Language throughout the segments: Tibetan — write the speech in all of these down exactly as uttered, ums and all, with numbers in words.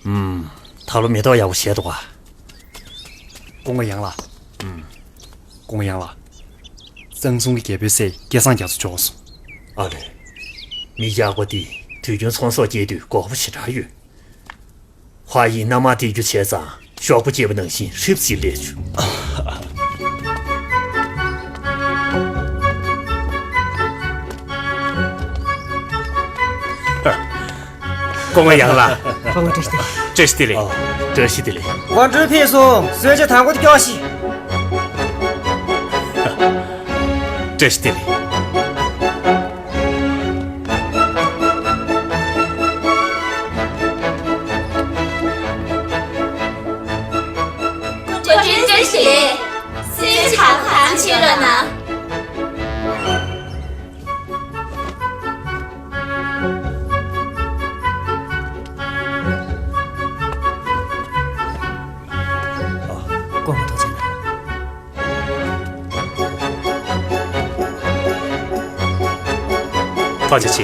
ཨུམ། ད་ལོ་མེ་ཏོག་ཡག་པོ་བཞད་འདུག་ག། སྐུ་ངོ་ཡང་ལགས། ཨུམ། སྐུ་ངོ་ཡང་ལགས། གཙང་གསུམ་གྱི་རྒྱལ་པོའི་སྲས་སྐལ་བཟང་རྒྱ་མཚོ་མཆོག་སོང་། ཨ་ལས། མི་ཡག་པོ་འདི་དུས་རྒྱུན་ཚོང་ཟོག་སྐྱེལ་དུས་མགོ་པོ་ཞེ་དྲག་ཡོད། ཧྭ་ཡིས་མནའ་མ་སྟེར་རྒྱུ་བྱས་ཙང་ཤོག་བུ་བཅད་པ་ནང་བཞིན་ཧྲིབ་ཅིག་སླེབས་བྱུང་། སྐུ་ངོ་ཡང་ལགས། སྐུ་ངོ་བཀྲ་ཤིས་བདེ་ལེགས། བཀྲ་ཤིས་བདེ་ལེགས། ཨོ། བཀྲ་ཤིས་བདེ་ལེགས། དགོང་དྲོ་ཕེབས་སོང་། གསོལ་ཇ་དང་པོ་དེ་སྐྱོགས་ཤིག། བཀྲ་ཤིས་བདེ་ལེགས། སྐུ་མགྲོན་བཀྲ་ཤིས་བདེ་ལེགས། གསོལ་ཇ་དང་པོ་གང་བྱེད་རོགས་གནང་། ཨ། སྐུ་ངོ་ཐུགས་རྗེ་གནང་། ཐུགས་རྗེ་ཆེ།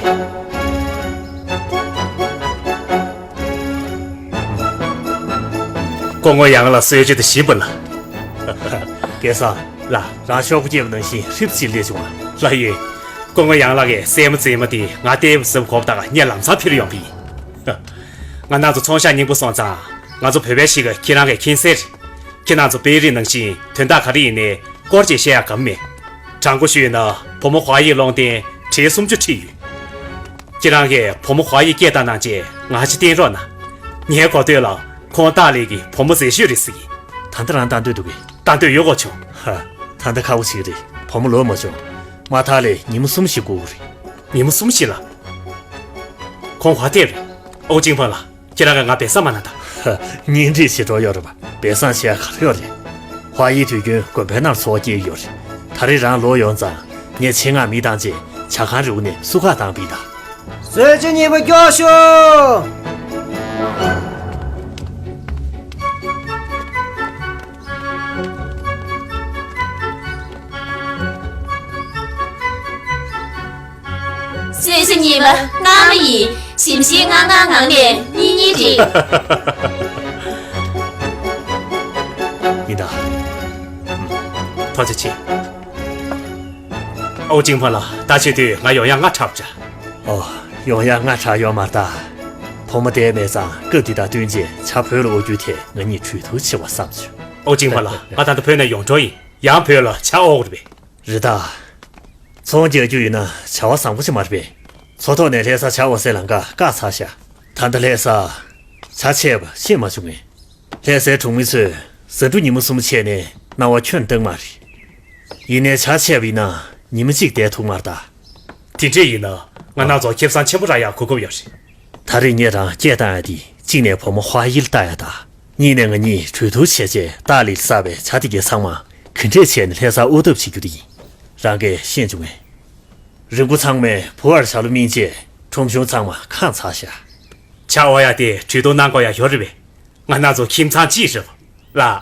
སྐུ་ངོ་ཡང་ལགས་གསོལ་ཇ་དེ་ཞིམ་པ་ལ། སྐལ་བཟང་། ལགས། རང་ཤོག་བུ་བརྒྱབ་པ་ནང་བཞིན་ཧྲིབ་ཅིག་སླེབས་བྱུང་བ། ལགས་ཡིན། སྐུ་ངོ་ཡང་ལགས་ཀྱིས་སྲས་མོ་མཛེས་མ་དེ་ང་སྟེར་བསམ་གོ་བ་དང་ངས་ལམ་སང་ཕུལ་ཡོང་པ་ཡིན། ང་རང་ཚོ་ཚོང་ཤག་རྙིང་པ་སོང་ཙང་ང་ཚོ་བོད་པའི་གཞིས་ཀ་ཁྱེད་རང་གིས་མཁྱེན་གསལ་རེད། ཁྱེད་རང་ཚོ་དཔོན་རིགས་ནང་བཞིན་དོན་དག་ག་རེ་ཡིན་ནའི་སྐོར་ཅིག་བཤད་ཡག་གམ་མེད། དྲང་པོ་ཞུས་ན་བུ་མོ་ཧྭ་ཡི་སློང་རྟེན་བྲེ་སུམ་ཅུ་ཁྲིད་ཡོད། ཁྱེད་རང་གིས་བུ་མོ་ཧྭ་ཡི་སྐད་བཏང་གནང་བྱས་ང་ཅིག་བསྟན་རོགས་གནང་། ངའི་གོ་ཐོས་ལ་ཁོང་ཏཱ་ལའི་གི་བུ་མོ་མཛེས་ཤོས་རེད་ཟེར་གི། ད་ལྟ་རང་ལྟ་འདོད་འདུག་གི། ལྟ་འདོད་ཡོད་གོ་བྱུང་། ཧ། ད་ལྟ་ཁག་པོ་ཞིག་རེད། བུ་མོ་ལོག་མ་བྱུང་། མ་མཐའ་ལ་ཉིན་མོ་གསུམ་ཞིག་སྒུག་དགོས་རེད། ཉིན་མོ་གསུམ་ཞིག་ལ། ཁོང་ཧྭ་ཏེ་རེད། ཨོ་ཅིང་ཕ་ལགས། ཁྱེད་རང་གིས་ང་སྦས་གསང་མ་གནང་དང་། ཧ། གཉེན་སྒྲིག་བྱེད་འགྲོ་ཡོད་རེད་པ། སྦས་གསང་བྱེད་ཡ་ག་རེ་ཡོད་རེད། ཧྭ་ཡི་དུས་རྒྱུན་དགོན་པའི་ནང་ཚོགས་སྐྱེལ་ཡོད་རེད། ད་རེས་རང་ལོག་ཡོང་ཙང་ངས་ཆེད་མངགས་མི་བཏང་བྱས་ཇ་ཁང་རི་བོ་ནས་བསུ་ཁ་བཏང་པ་ཡིན་ད། གསོལ་ཇ་གཉིས་པ་སྐྱོགས་ཤོག། གསོལ་ཇ་གཉིས་པ་སྔ་མོ་ཡིན། ཞིམ་ཞིམ་ངང་ངང་ངང་ནས་གཉིད་གཉིད་རེད། ཡིན་ད། ཐུགས་རྗེ་ཆེ། ཨོ་ཅིང་ཕ་ལགས། ད་བྱེད་དུས་ང་ཡོང་ཡག་སྔ་དྲགས་པ་འདྲ། ཨོ། ཡོང་ཡག་སྔ་དྲགས་ཡོད་མ་རེད་ད། བུ་མོ་བསྡད་མེད་ཙང་སྐབས་འདི་དང་བསྟུན་བྱས་ཇ་བོད་ལ་དབོར་རྒྱུའི་ཐད་ང་གཉིས་གྲོས་བསྡུར་བྱེད་པ་བསམ་བྱུང་། ཨོ་ཅིང་ཕ་ལགས། ང་ད་ལྟ་བོད་ནས་ཡོང་འགྲོ་ཡིན། ཡང་བོད་ལ་ཇ་དབོར་དགོས་རེད་པས། རེད་ད། ཚོང་རྒྱག་རྒྱུ་ཡིན་ན་བྱ་བ་བཟང་པོ་ཞིག་མ་རེད་པས། མཚོ་ཐོག་ནས་ལྷ་སར་ཇ་དབོར་སའི་ལམ་ཁ་བཀག་ཚར་ཤག། ད་ལྟ་ལྷ་སར་ཇ་ཆད་པ་ཤེས་མ་བྱུང་ངས། ལྷ་སའི་གྲོང་མི་ཚོས་ཟ་འབྲུ་ཉིན་མོ་གསུམ་ཆད་ནས་སྣང་བ་ཁྱོན་བཏང་མ་རེད། ཡིན་ནའི་ཇ་ཆད་པ་ཡིན་ན་ཉི་མ་གཅིག་བསྡད་ཐུབ་མ་རེད་ད། དེ་འདྲས་ཡིན་ན་ང་རང་ཚོ་ཁེ་བཟང་ཆེན་པོ་རག་ཡག་གོ་སྐབས་ཡོད་རེད། ད་རེས་ངས་རང་སྐད་བཏང་ཡ་དེ་གཅིག་ནས་བུ་མོ་ཧྭ་ཡིར་ལྟ་ཡ་དང་། གཉིས་ནས་ང་གཉིས་གྲོས་བསྡུར་བྱས་རྗེས་ཏཱ་ལིར་བསགས་པའི་ཇ་དེ་གའི་ཚང་མ་ག་འདྲས་བྱས་ནས་ལྷ་སར་དབོར་ཐབས་བྱེད་རྒྱུ་དེ་ཡིན། རང་གིས་ཤེས་བྱུང་ངས། རིན་གོང་ཚང་མས་བུ་བར་ཇ་ལུ་སྨིན་རྗེས་ཁྲོམ་གཞུང་ཚང་མ་ཁེངས་ཚར་ཤག། ཇ་དབོར་ཡ་དེ་གྲོས་བསྡུར་གནང་དགོས་ཡ་ཡོད་རེད་པས། ང་རང་ཚོ་ཁྱིམ་ཚང་གཅིག་རེད་པ། ལགས།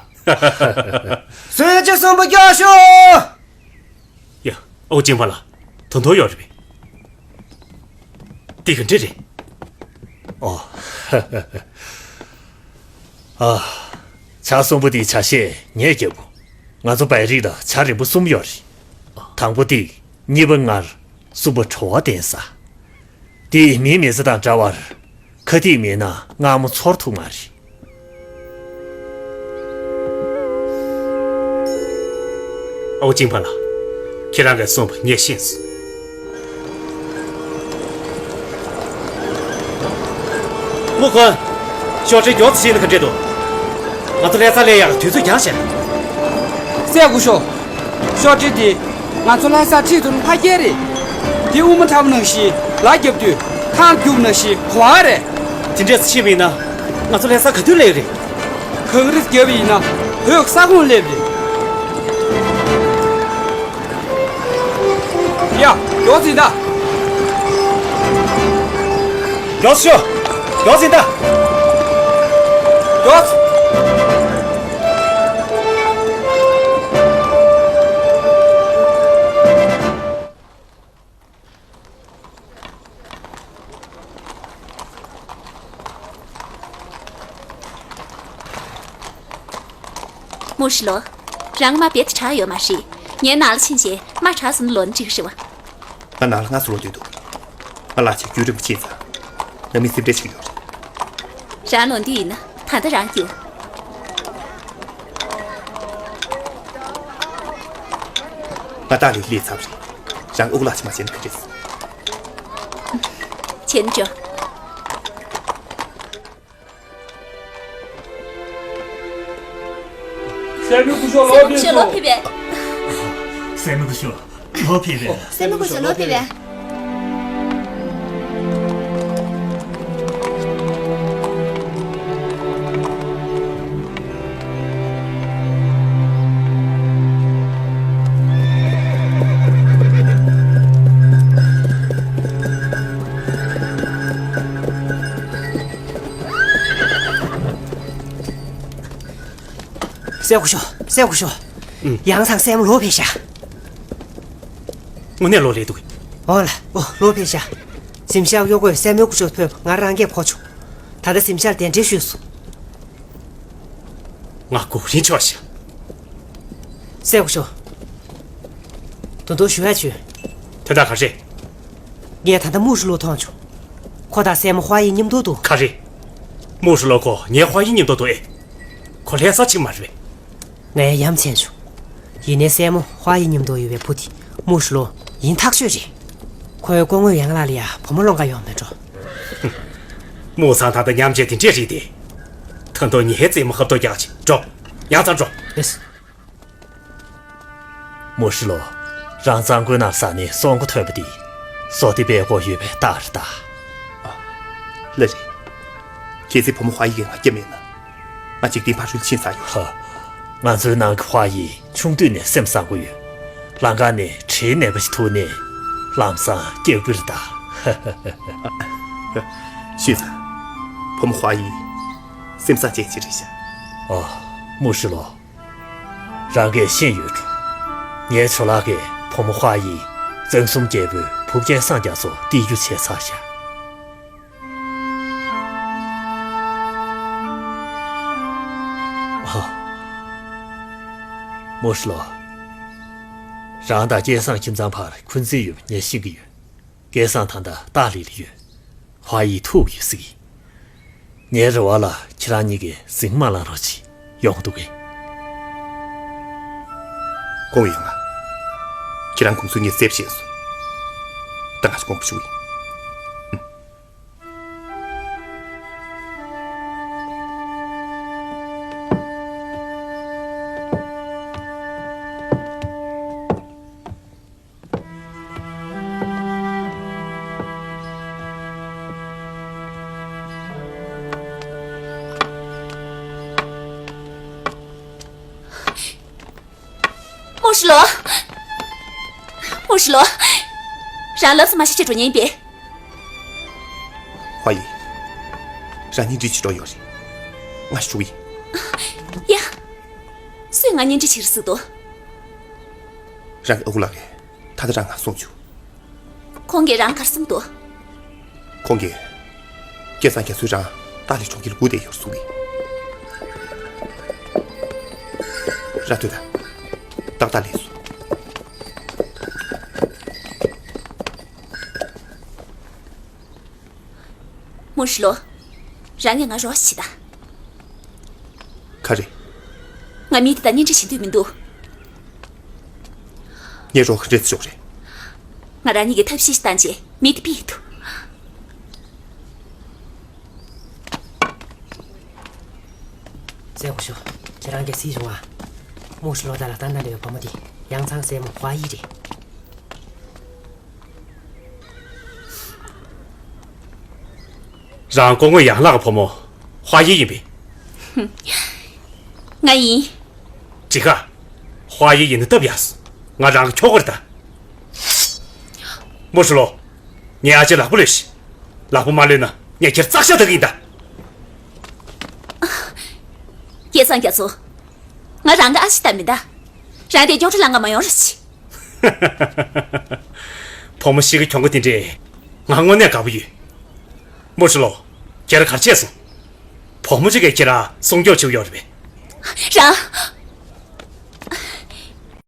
གསོལ་ཇ་གསུམ་པ་སྐྱོགས་ཤོག། ཡ། ཨོ་ཅིང་ཕ་ལགས། དོན་དག་ཡོད་རེད་པས། འདི་ག་འདྲས་རེད། ཨོ། ཨ། ཇ་གསུམ་པོ་འདིའི་ཇ་ཤེད་ངས་བརྒྱབ་བོ། ང་ཚོ་བོད་རིགས་ལ་ཇ་རིམ་པ་གསུམ་ཡོད་རེད། དང་པོ་ཏིག། གཉིས་པ་མངར། གསུམ་པ་བྲོ་བ་ལྡན་ས། འདི་མིའི་མི་ཚེ་དང་འདྲ་བར། ཁ་ཏིག་མེད་ན་མངར་མོ་ཚོར་ཐུབ་མ་རེད། ཨོ་ཅིང་ཕ་ལགས། ཁྱེད་རང་གིས་གསུངས་པ་ངས་ཤེས་སོང་། མུ་ཁོན། ཤོག་དྲིལ་མགྱོགས་ཙམ་བྱས་ན་ག་འདྲས་འདུག། ང་ཚོ་ལྷ་སར་སླེབས་ཡག་དུས་ཚོད་འགྱངས་ཤག། སེ་གོ་ཤོ། ཤོག་དྲིལ་འདི་ང་ཚོ་ལྷ་སར་ཁྲིད་ཐུབ་ན་ཕལ་སྐད་རེད། འདི་དབུ་མ་ཁྲ་བོ་ནང་བཞིན་ལག་བརྒྱབ་དུས་ཐང་རྒྱུག་ནང་བཞིན་གོ་བ་རེད། དེ་འདྲས་ཕྱིན་པ་ཡིན་ན་ང་ཚོ་ལྷ་སར་ག་དུས་སླེབས་རེད། གངས་རི་བརྒྱབ་པ་ཡིན་ན་བོད་ས་ཁོངས་སླེབས་རེད། ཡ། མགྱོགས་ཙམ་ད། མགྱོགས་ཤོག། མགྱོགས་ཙམ་ད། མགྱོགས། མུ་ཧྲི་ལོ། རང་མ་བེད་དྲག་ཡོད་མ་རེད། ངའི་ནང་ལ་ཕྱིན་རྗེས་མ་དྲག་སོང་ན་ལོ་ན་འགྲིག་རེད་བ། ང་ནང་ལ་སྔ་སུ་ལོ་སྡོད་འདུག་ང་ལག་ཆ་རྒྱུན་རིང་པོ་ཕྱིན་ཙང་། ནང་མི་སེམས་ཁྲལ་བྱེད་ཀྱི་ཡོད་རེད། རང་ལོ་འདི་ཡིན་ན་ད་ལྟ་རང་རྒྱུགས། ང་ཏཱ་ལི་སླེབས་ཚར་བ་རེད། རང་ཨ་ཁུ་ལག་ཆ་མ་བྱས་ན་ག་རེ་རེད། བྱས་ན་འགྲོ། སྲས་མོ་སྐུ་ཞབས་ལོག་ཕེབས་སོང་། སྲས་མོ་སྐུ་ཞབས་ལོག་ཕེབས་པས། སྲས་མོ་སྐུ་ཞབས་ལོག་ཕེབས་པས། སྲས་མོ་སྐུ་ཞབས་ལོག་ཕེབས་པས། སྲས་སྐུ་ཞབས། སྲས་སྐུ་ཞབས། ཨུམ། ཡང་ཚང་སྲས་མོ་ལོག་ཕེབས་ཤག་དངོས་གནས་ལོག་སླེབས་འདུག་ཨོ་ལ། ཨོ། ལོག་ཕེབས་ཤག་གཟིམ་ཤག་གཡོག་པོས་སྲས་མོ་སྐུ་ཞབས་ཕེབས་པ་ང་རང་གིས་གོ་བྱུང་། ད་ལྟ་གཟིམ་ཤག་ལ་གདན་འདྲེན་ཞུས་སོང་། ང་སྒུག་རིན་ཆོག་ཤག་སྲས་སྐུ་ཞབས། ད་དུང་ཞུ་ཡག་བྱོས། དོན་དག་ག་རེ་རེད། ངས་ད་ལྟ་མུ་ཧྲི་ལོ་མཐོང་བྱུང་། ཁོ་དང་སྲས་མོ་ཧྭ་ཡི་མཉམ་དུ་འདུག་ག་རེ། མུ་ཧྲི་ལོ་ཁོ་ངའི་ཧྭ་ཡི་མཉམ་དུ་འདུག་ཨེ། ཁོ་ལྷ་ས་ཕྱིན་མ་རེད་པས། ངས་ཡ་མཚན་བྱུང་། ཡིན་ནའི་སྲས་མོ་ཧྭ་ཡི་མཉམ་དུ་ཡོད་པའི་བུ་དེ་མུ་ཧྲི་ལོ་ཡིན་ཐག་ཆོད་རེད། ཁོའི་སྐུ་ངོ་ཡན་ལག་ལ་ཡ་བུ་མོ་སློང་ག་ཡོང་མེད་འགྲོ། མུ་ཚང་ད་ལྟ་ཉམས་བྱེད་དེ་འདྲས་རེད་དེ། ད་དུང་ངའི་རྩེད་མོ་ཧབ་ཐོ་རྒྱག་ཅིག་འགྲོ། ཡང་ཚང་འགྲོ། ལེས། མུ་ཧྲི་ལོ། རང་གཙང་ཁུལ་ནང་ས་ནས་སྲུང་འགོ་ཐོན་པ་འདི་བཟོ་བདེ་བས་སྒོ་ཡོད་པའི་རྟགས་རེད་ད། ཨ། ལགས་རེད། གལ་སྲིད་བུ་མོ་ཧྭ་ཡི་གིས་ང་སྐྱབས་མེད་ན། ང་འཇིག་རྟེན་ཕ་རོལ་ཕྱིན་ཚར་ཡོད། ཧ། ང་ཚོའི་ནང་གི་ཧྭ་ཡི་ཆུང་དུས་ནས་སེམས་བཟང་པོ་ཡོད། ལམ་ཁ་ནས་གྲི་ནད་པ་ཞིག་ཐུག་ནས་ལམ་སང་སྐྱབས་ཀྱི་རེད་ད། ཤེས་ཚར། བུ་མོ་ཧྭ་ཡི་སེམས་བཟང་ཅན་ཞིག་རེད་ཤག་ཨ། མུ་ཧྲི་ལོ། རང་གིས་ཤེས་ཡོད་འགྲོ། ངའི་ཇོ་ལགས་ཀྱིས་བུ་མོ་ཧྭ་ཡི་གཙང་གསུམ་རྒྱལ་པོའི་བུ་སྐལ་བཟང་རྒྱ་མཚོ་སྟེར་རྒྱུ་བྱས་ཚར་ཤག་ཨ། མུ་ཧྲི་ལོ། རང་དང་སྐལ་བཟང་ཁྱིམ་ཚང་བར་འཁོན་འཛིན་ཡོད་པ་ངས་ཤེས་ཀྱི་ཡོད། སྐལ་བཟང་ད་ལྟ་ཏཱ་ལི་ལ་ཡོད། ཧྭ་ཡི་ཐུག་ཡོད་ཟེར་གི། ངའི་རེ་བ་ལ་ཁྱེད་རང་གཉིས་ཀྱིས་འཛིང་མ་བླངས་རོགས་གྱིས། ཡོང་གི་འདུག་གས། སྐུ་ངོ་ཡན་ལགས། ཁྱེད་རང་དགོངས་ཚུལ་ངས་གསལ་པོ་ཤེས་སོང་། ད་ང་ཚོ་དགོངས་པ་ཞུ་གི་ཡིན། མུ་ཧྲི་ལོ། མུ་ཧྲི་ལོ། རང་ལབ་ས་མ་ཤེས་བྱས་འགྲོ་མཁན་ཡིན་པས། ཧྭ་ཡི། རང་གཉེན་སྒྲིག་བྱེད་འགྲོ་ཡོད་རེད། ང་ཞུ་གི་ཡིན། ཡ། སུས་ང་གཉེན་སྒྲིག་བྱེད་རེད་ཟེར་འདུག་རང་གི་ཨ་ཁུ་ལགས་ཀྱིས་ད་ལྟ་རང་ང་གསུངས་བྱུང་། ཁོང་གིས་རང་ག་རེ་གསུངས་འདུག་ཁོང་གིས། སྐལ་བཟང་རྒྱ་མཚོས་རང་ཏཱ་ལའི་གྲོང་ཁྱེར་ལ་སྒུག་བསྡད་ཡོད་གསུངས་གི། རང་སྡོད་དང་། ཏག་ཏག་སླེབས་སོང་། མུ་ཧྲི་ལོ། རང་གིས་ང་རོགས་བྱེད་དང་། ག་རེ། ང་མི་དེ་དང་གཉེན་སྒྲིག་བྱེད་འདོད་མི་འདུག་ངས་རོགས་ག་འདྲས་ཞུ་རེད། ང་རང་གཉིས་ཀྱིས་ཐབས་ཤེས་ཤིག་བཏང་རྗེས་མི་དེ་ཕུད་ཐུབ། སྲས་སྐུ་ཞབས། ཁྱེད་རང་གིས་གཟིགས་བྱུང་ང་། མུ་ཧྲི་ལོ་དང་ལ་ཏན་ཏན་འདྲ་བའི་བུ་མོ་དེ་ཡང་ཚང་སྲས་མོ་ཧྭ་ཡི་རེད། རང་སྐུ་ངོ་ཡན་ལག་གི་བུ་མོ་ཧྭ་ཡི་ཡིན་པས། ང་ཡིན། ཅི་ག་ཧྭ་ཡི་ཡིན་ན་སྟབས་ཡག་སོང་། ང་རང་གི་ཁྱོ་ག་རེད་ད། མུ་ཧྲི་ལོ། ངའི་ཨ་ཅེ་ལག་པ་གློད་ཤིག་ལག་པ་མ་གློད་ན་ངས་ཁྱེད་རྩག་ཤ་འཐག་གི་ཡིན་ད། སྐལ་བཟང་རྒྱ་མཚོ། ང་རང་གི་ཨ་ཅེ་ལྟ་མིན་ད། རང་དེ་མགྱོགས་རེ་ལང་ག་མ་ཡོང་རོགས་གྱིས། བུ་མོ་ཞིག་གི་གྱོང་གུད་དེ་འདྲས། ང་དངོས་གནས་དགའ་པོ་ཡོད། མུ་ཧྲི་ལོ། ཁྱེད་རང་ག་རེ་བྱས་སོང་། བུ་མོ་གཅིག་གིས་ཁྱེད་རང་སྲུང་སྐྱོབ་བྱེད་ཀྱི་ཡོད་རེད་པས། རང་།